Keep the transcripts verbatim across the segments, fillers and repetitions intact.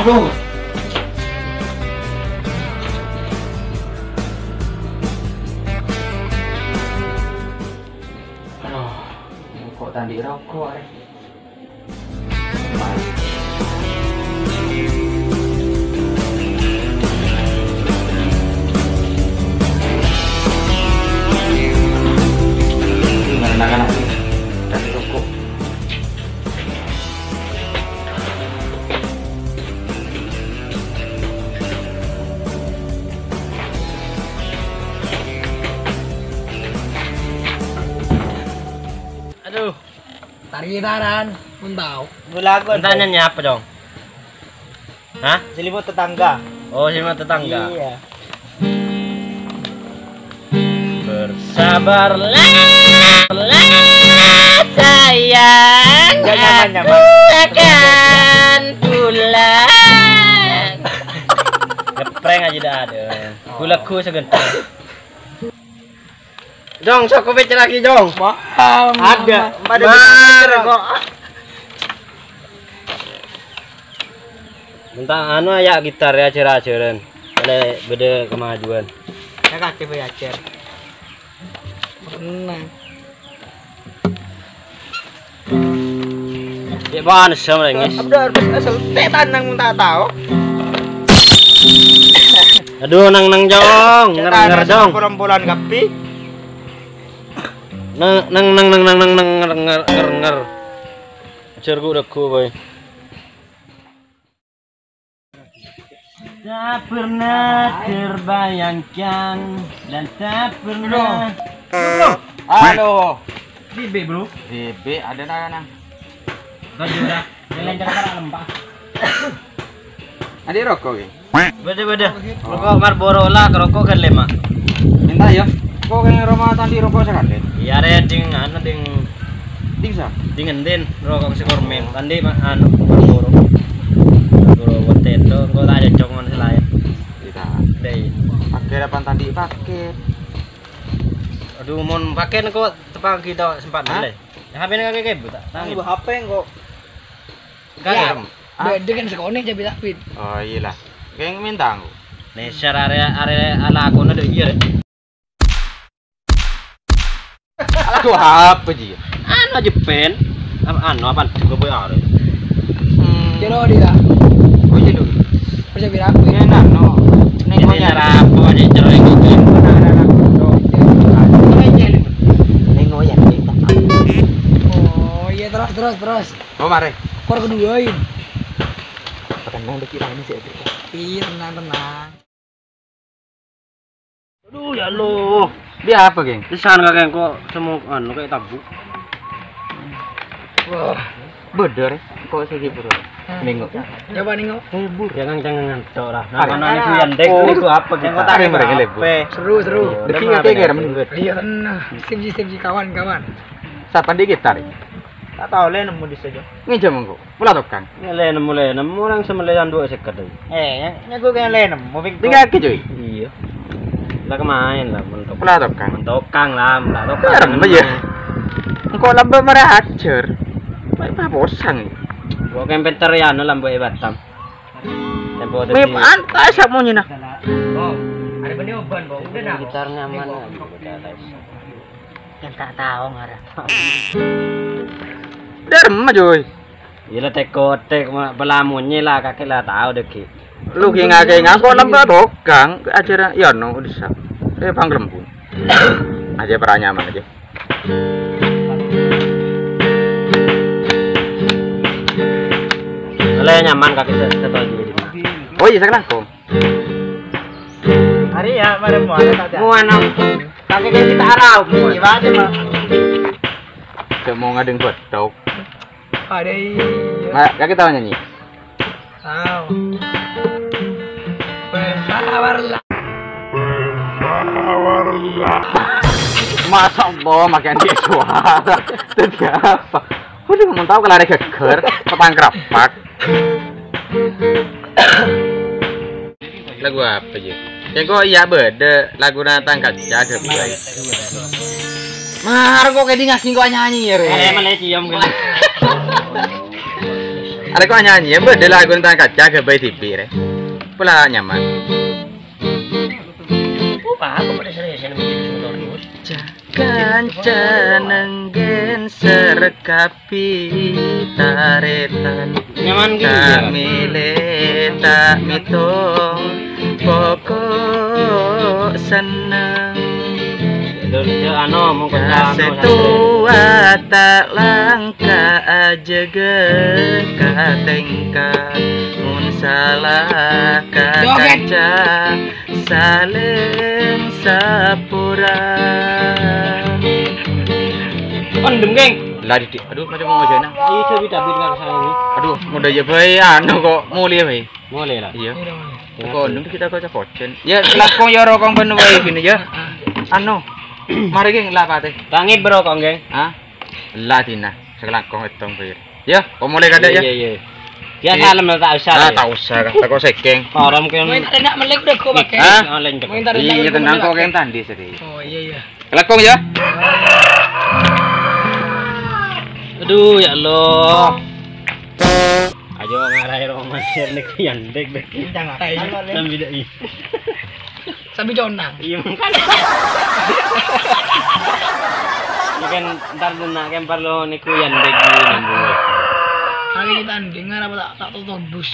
Dung. Aduh, kok tandhi roko' arè. Anak-anak, tandhi roko'. Aduh. Tari gitaran, pun tao. Bulago. Entah nyanyi apa, Cong? Hah? Selimut tetangga. Oh, selimut tetangga. Iya. Bersabarlah, sayang, nyaman, aku nyaman. Akan pulang. Ngeprank aja dah ada. Oh. Gue lagu segentar. Jong, sok kopi lagi, Jong. Paham. Ada. Ada. Mar. Kok. Minta anu ya gitar ya, ajar-ajaran. Oleh beda kemajuan. Ya, kakek, ya, ajar. Pernah. Ya, mana sih, Rengis? Abdar, asal teh tanang tak tahu. Aduh, nang, nang, Jong. Nger, nger, Jong. Polong-polongan kapi. Nang, nang, nang, nger, nger, nger, nger. Ajar gua udah gua, boy. Tak pernah terbayangkan dan tak pernah. Bro. Halo. Bibik, Bro. Bibik ada nana. Baju udah. Yang lain cara lempah. Ada rokok, ya? Beda-beda. Oh. Rokok Marlboro lah, rokok kan lima. Minta ya. Kok kayak rumah tadi rokok sekali? Iya, ada ding, anu, ding. Ding sa? Ding enten, rokok si Kormen. Tadi mah anu, Marlboro. Marlboro buat itu, engko tak ada cok mana selain. Kita. Deh. Pakai apa tadi pakai? Aduh, mon pakai engko tepang kita sempat. Hah? Deh. Ya, H P ini kakek kebut, tak? Tanggi. Tanggi H P engko. Kakek. Ya. Ah. Beda kan sekolah jadi tapi. Oh, iyalah. Kayak minta engko. Nih, share area, area ala akun ada iya, Rek. Lagu apa, Ji? Anu aja, pen. Anu, apa? Juga boy are. Hmm. Jero dia. Oh, iya, dong. Kerja biraku ya. Enak, no. Ning ini koyan. Cara apa aja cereng iki? Ning koyan, ning koyan. Oh, iya, terus, terus, terus. Oh, mare. Kor kedua ini. Tenang, dikit ini sih. Iya, tenang, tenang. Aduh, ya Allah. Dia apa, geng? Pisan kakek kok semua anu kayak tabuk. Wah, bener ya. Kok saya gitu, Bro? Hmm. Nengok. Coba nengok. Libur. Jangan, jangan ngantuk lah. Nah, mana nih yang dek itu apa kita? Yang kotak ini mereka libur. Seru, seru. Iya, tapi nggak kayak kira menurut. Iya, nah. Sip ji, sip ji, kawan-kawan. Siapa di gitar? Tak tahu, le nemu di saja. Nginjam engko. Pula tokang. Ya, le nemu, le nemu orang semelesan dua seket. Eh, yang nyago kayak le nemu, Bing. Tinggal ke, cuy. Iya. Lah kemain lah, mentok. Pula tokang. Mentokang lah, pula tokang. Serem aja. Engko lambek marah hajar. Baik, baik, posang. Gua kan pinter ya, anu lambek Batam. Tempo tadi. Mep antas sak monyena. Oh, ada benih oban, Bang. Udah dah. Gitar nyaman. Yang tak tahu ngarang. Derma, coy. Iya lah, tek-kotek, ma-, pelamunye lah, kakek lah tahu deh, Ki. Lu ki ngake ngako lembah tokang, ajaran, ya, no, bisa. Eh, pangkelempun. Aja peranyaman aja. Boleh nyaman, kakek, se-, setuju. Oh, iya, saya kelangkong. Hari ya, mare muana ta'? Muana. Kakek kita arau. Iya, Pak, Pak. Cek mau ngadeng betok. Ada iya. Nggak, kakek tahu nyanyi? Tahu. Bersabarlah. Bersabarlah. Masya Allah, makan dia suara. Itu apa? Waduh, mau tahu kalau ada geger, petang kerapak. Lagu apa, Ji? Ya, kok iya beda lagu Natang Kaca ada, Bro. Mar, kok kayak dia ngasih kok nyanyi ya, Re? Eh, mana cium kan? Arè kok nyanyi, ya, bâdâ lagu tentang kaca, ghâbây dhibi', rè. Pola nyaman. Oh, apa pada serius ini begitu, terus? Kanca nenggen serkapi taretan. Nyaman gitu, ya? Ta' mele, ta' metong, pokok senneng. Terus, ya, anu, mongkon anu, Kasetua ta' langka ajâgâ ka tèngka. Mon sala ka Joget. Kanca, salèng sapora. Ondhem, Geng. Lah, Didik. Aduh, macam mau ngojena. Ayo, coba David nggak kesana ini. Aduh, mudah ya, Bay. Anu kok, mulai, Bay. Mulai lah. Iya. Iya, mulai. Kok ondhem kita kok cakocen. Ya, selakong ya rokok ben wae gini ya. Anu. Mari, Geng, lah pate. Tangi, Bro, kok, Geng. Hah? Lah, Dina. Selakong etong, Bay. Ya, kok mulai kada ya? Iya, iya. Ya, iya. Salam lah, tak usah. Ah, tak usah, Kak. Tak usah, Geng. Orang kan. Main enak melek udah gua pakai. Hah? Main tarik Iya, enak tenang melek kok, pakai. Geng, tandi sedih. Oh, iya, iya. Kelakong ya. Aduh, ya Allah. Ayo ngarai roman sir nih, yandek deh. Jangan. Sambil deh. Sambil jonang. Iya, makanya. Mungkin ntar dena kan perlu niku yandek di nyambung. Kali kita dengar apa tak, tak totobus.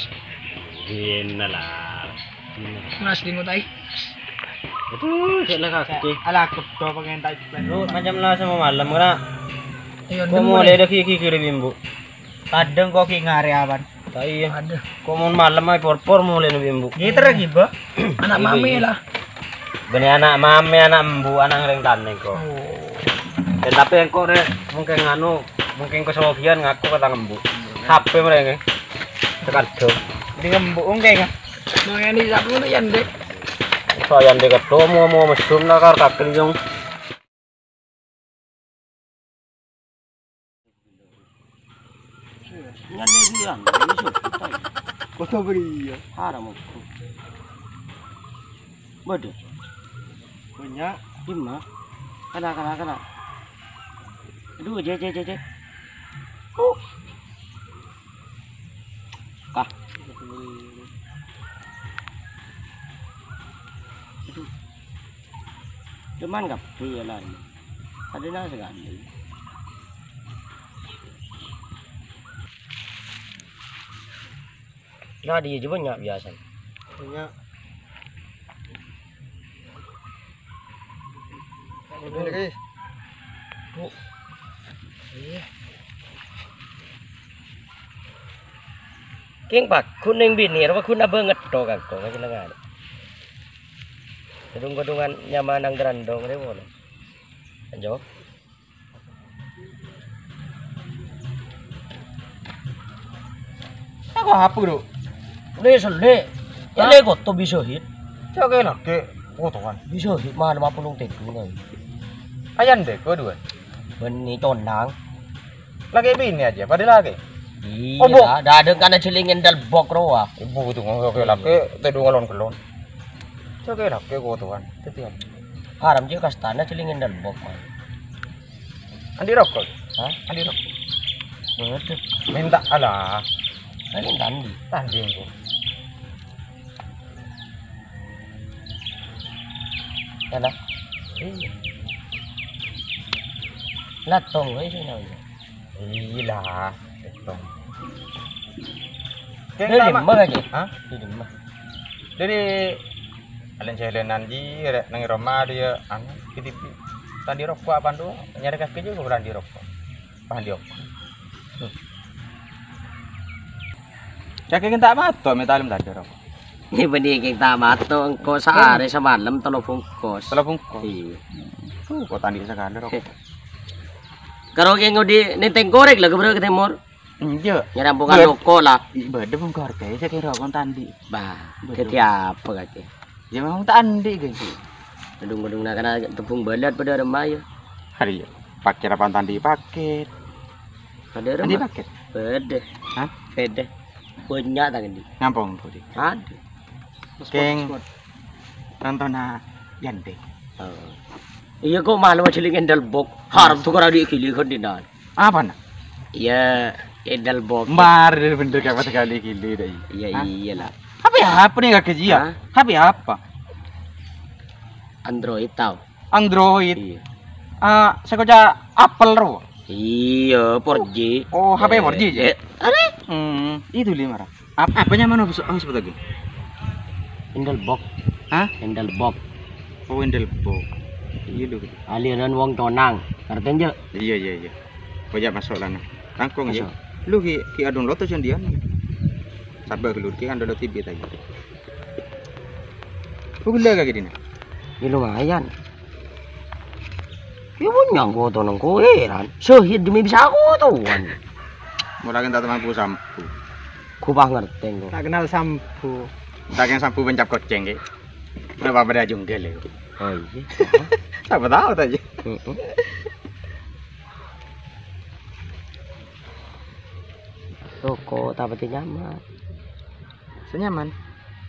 Gini lah. Mas, di ngutai. Aduh, cek lah kaki. Ala, aku do pengen tak. Lu macam lah sama malam, kena. Iya, Kok mulai ada gigi kiri bimbu? Kadang kok ki ngare awan. Tak iya. Aduh. Kok mau malam aja por-por mulai nabi bimbu. Ngiter lagi, Mbak. Anak Iya, mami iya. lah. Bene anak mame, anak embu, anak ngereng tane kok. Oh. Dan tapi engko rek mungkin nganu, mungkin kesogian ngaku kata ngembu. H P mereka. Tekan dong. Di ngembu engke kan. Mau yang di sapu tuh ya, Ndek. Saya ndek ketemu mau mesum nakar kakek jong. Nyali dia, ini sudah. Kota beri ya. Haram aku. Bodoh. Banyak. Lima. Kena, kena, kena. Aduh, je, je, je, je. Uh. Kah. Aduh. Cuman kabeh ya lah. Ada nang sekali. Nah, dia juga banyak biasa. Banyak. Ini, guys. Bu. Iya. King, Pak, kuning bini, apa guna banget to, Kang, kok, nggak jelas. Gedung-gedungan nyaman nang gerandong, dia mana? Anjo. Aku apa, Bro? Udah selek. Ya, Hah? le koto bisa hit. Cok, lagi. Kotoan. Bisa hit, mana apa nung tedu, kan? Ayan deh, kedua. Beni conang. Lagi bini aja, pada lagi. Iya, Obo. Dadeng kana celingin dal bok roa. Ibu itu ngomong lagi, lagi, tedu ngalon kelon. Cok, lagi, kotoan. Tetian. Haram juga kastana celingin dal bok, man. Andi rokok? Hah? Andi rokok? Waduh. Minta, alah. Ini tandi. Tandi engko. Alah. Iya. Latong wae sing nang. Iya lah, latong. Ini lima kaki? Hah? Ini lima. Jadi, alen-jalenan di, rek, nang roma dia, anu, di T V. Tadi rokok apa tuh? Nyari kaki juga kurang di rokok. Pas di rokok. Hmm. Cak kita mato, metalem tadi rokok. Ini benih kita mato, engko sehari semalam telo bungkus. Telo bungkus? Iya. Tuh, kok tadi sekali rokok. Karo ki ngodi nenteng korek lah, kebero ke timur. Iya. Nyerang bukan Bed-, rokok lah. Iya, beda pun keluarga ya, saya kira kon tandi. Bah, Betul. jadi apa kaki? Ya, mau tandi, gitu. Gedung-gedung nak kena tepung balat pada remah ya. Hari ya. Pakai apa tandi pakai? Ada Tandi remah. pakai? Beda. Hah? Beda. Banyak tak di? Ngampong, Budi. Ada. Keng. Nonton, ah, Yandeng. Oh. Iya, kok malu aja li ngendal bok. Harap tuh karo adik gili kan di nan. Apa, nak? Iya. Endal bok. Mar, bhender ka pada kali gile dai. Iya, hah? Iyalah. H P apa nih, Kak Haji, ya? Hah? H P apa? Android tau. Android. Iya. Ah, sè koca' Apple ro. Iya, four G. Oh, H P four G, ya? Eh, are? Hmm, itu lima ra. Ap-, apa nyaman apa se-, oh, sebut lagi? Endal bok. Hah? Endal bok. Oh, endal bok. Iya, lho. Aliran wong Conang. Ngerti, Cuk? Iya, iya, iya. Oh, ya, masuk lah, nah. Rangkong, ya. Masuk. Lu ki, ki adung lotos yang dia. Sabar dulu, ki kan dulu tibit aja. Lu gila kagak dina? Ya, lumayan. Ya, punya aku tuh nang kowe, Ran. Sehid demi bisa aku tuh, Wan. Murah kan tak teman sampo. Ku pah ngerti, kok. Tak kenal sampo. Tak kenal sampo pencap koceng, ki. Kenapa pada jungkel, ya? Oh, iya. Siapa tahu tadi. Heeh. Toko tapi nyaman. Senyaman.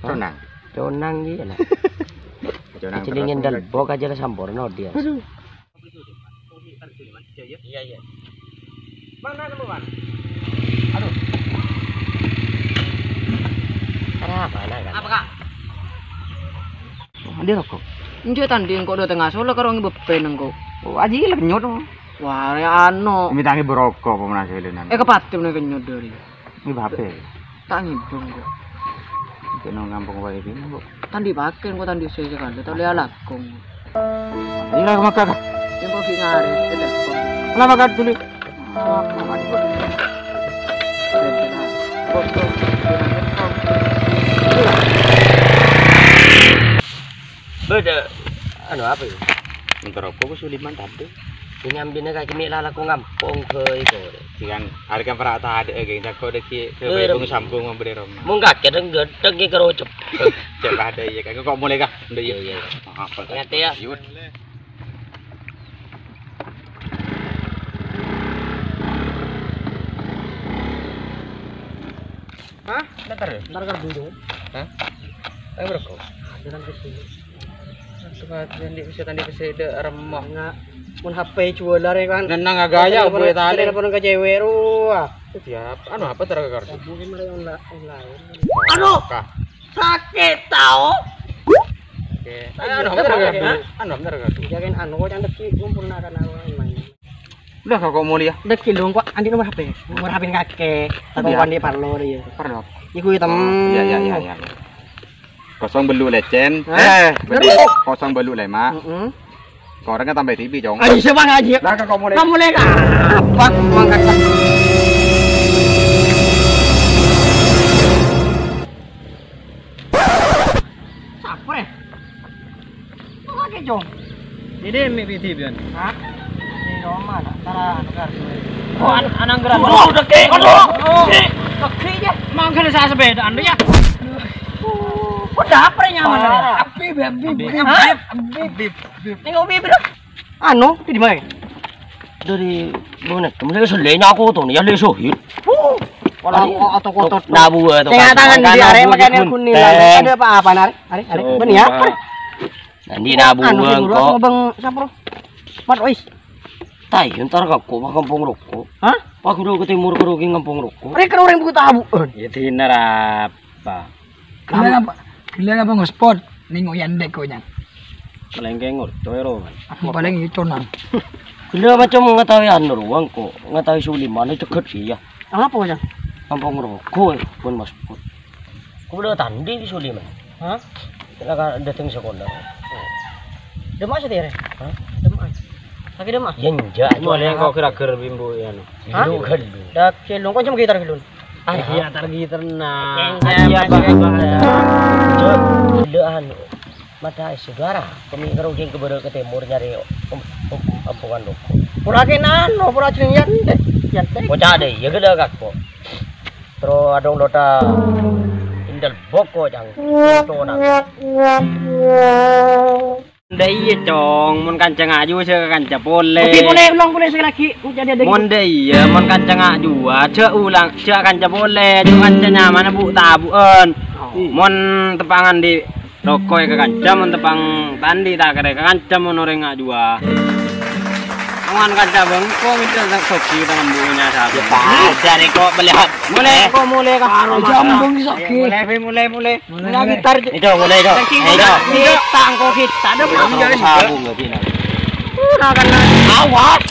Hah? Conang. Conang iki enak. Conang. Jenenge terus. Dalbok aja lah samporno dia. Aduh. Iya, iya. Mana nemu, Wan? Aduh. Kenapa, anak kan? Apa, Kak? Oh, andi rokok? Enjâ', tandhi engko' dâ' tengnga solo karo ngebeben engko'. Oh, aji lè kenyot, oh. Wah, ya anu. Mitangi berokok apa menang selenan? Eh, kepati menang kenyot dari. Ini bape. Tak ngibung kok. Itu nang kampung wae iki, kok. Tandhi pakai engko' tandhi sese kali, tak lihat lakong. Iya, maka. Engko' ghi ngare, telepon. Lah, maka dulu. Bâdâ. Anu apa ya? Entar apa ku Suliman tadi? Ini ambine kaki mik lalaku ngampung ke itu. Dengan harga perata ada, geng. Jago ada ki, ke Bung Sambung memberi Roma. Mung kake deng gedeng ki kerucup. Cek ada, iya, kak. Kok mulai, kak? Udah, iya. Iya, iya. Apa? Ingat ya. Yud. Hah? Ntar ya? Ntar kardus, Cong. Hah? Ayo, bro. Jalan ke sini. Langsung aja, nanti bisa, nanti bisa ada remah. Enggak. Mun H P jual lari kan. Nenang agak aja, telepon, boleh tali. Telepon ke cewek, ruah. Siap. Anu, apa terakhir kartu? Mungkin mereka online, online. Aduh! Kah? Sakit, tau. Oke. Anu, bentar, bentar, bentar. Anu, bentar, bentar. Jagain anu, kok cantik sih, ngumpul nak, karena main. Udah, kok mau dia? Udah, kilung, kok. Andi nomor H P. Nomor H P kakek. Tapi aku andi parlo dia. Parlo. Iku hitam. Oh, iya, iya, iya, iya. Kosong belu lecen. Hah? Eh, bener, kosong belu lema. Heeh. Korangnya tambah T V, Cong. Ayo, siapa ngaji? Lah, kok mulai? Kamu mulai apa? Mangkat. Siapa, eh? Kok kakek, Cong? Ini mi P D, Bian. Hah? Ini Roma, nak. Tara, anu, kardus. Oh, an-, anang geran. Oh, udah, Kek. Aduh. Oh. Kek, Kek, ya. Mangga saya sepedaan, ya. Oh, kok dapur nyaman, ya? Habib, Habib, Habib. Hah? Habib. Habib. Ini ngopi, Bro. Anu, di mana? Dari mana? Temen saya selenya aku tuh, ya, le Sohib. Uh, kalau atau kotor. Nabu, atau tengah tangan di arek, makanya aku nilai. Ada apa-apa, Nar? Arek, arek, bener ya? Nanti nabu, anu, kok. Bang, siapa, Bro? Mat, wis. Tai, entar kok, kok, kampung rokok. Hah? Pak, udah ke timur, ke rogi, kampung rokok. Arek, kan orang buku tabu. Ya, dinner apa? Gila apa? Gila apa ngospot? Ning oyan dek kok, Nyang. Paling kayak ngorto ya, Roman. Aku paling itu, Nang. Gila macam ngetahui anu, ruang kok. Ngetahui Suliman itu ceget sih, ya. Apa, Nyang? Kampung rokok, pun mas. Aku udah tanding di Suliman. Hah? Kita kan datang sekolah. Demak sih, Tere? Hah? Demak. Lagi demak? Ya, enggak. Cuma yang kau kira-kira bimbo ya, no. Hah? Lu kan lu. Dak, si lu kok jam gitar, Lun? Ah, iya, tar gitar, nah. Iya, Pak, Pak, ya. Cok, lu anu, mata saudara, kami ngerugi ke barat ke timur nyari om-, om-, empungan rokok. Pura ke nano, pura jeneng Yante, Yante. Bocah deh, ya gede kak kok. Terus adong dota indel boko, Cang. Contoh, nah. Ndak iya, Cong, mon kanca ngaju, jhâ' kanca polè. Oke, polè, ulang polè sekali lagi. Ku jadi ada. Mon ndak iya, mon kanca ngaju, jhâ' ulang, jhâ' kanca polè, jhâ' kanca nyamana bu-tabu'ân. Oh. Mon teppangan di roko ka kanca, mon teppang tandhi ta' kèra ka kanca, mon orèng ngaju. Mon kaca bengkong itu tak sogi dengan bunyinya sapi. Ya, pada nih kok melihat. Mulai kok mulai karo. Aja embung iki sogi. Mulai, Fi, mulai, mulai. Mulai gitar. Itu mulai itu. Itu. Ini tangko kita. Ada. Sabung lagi, nah. Udah kan. Awas.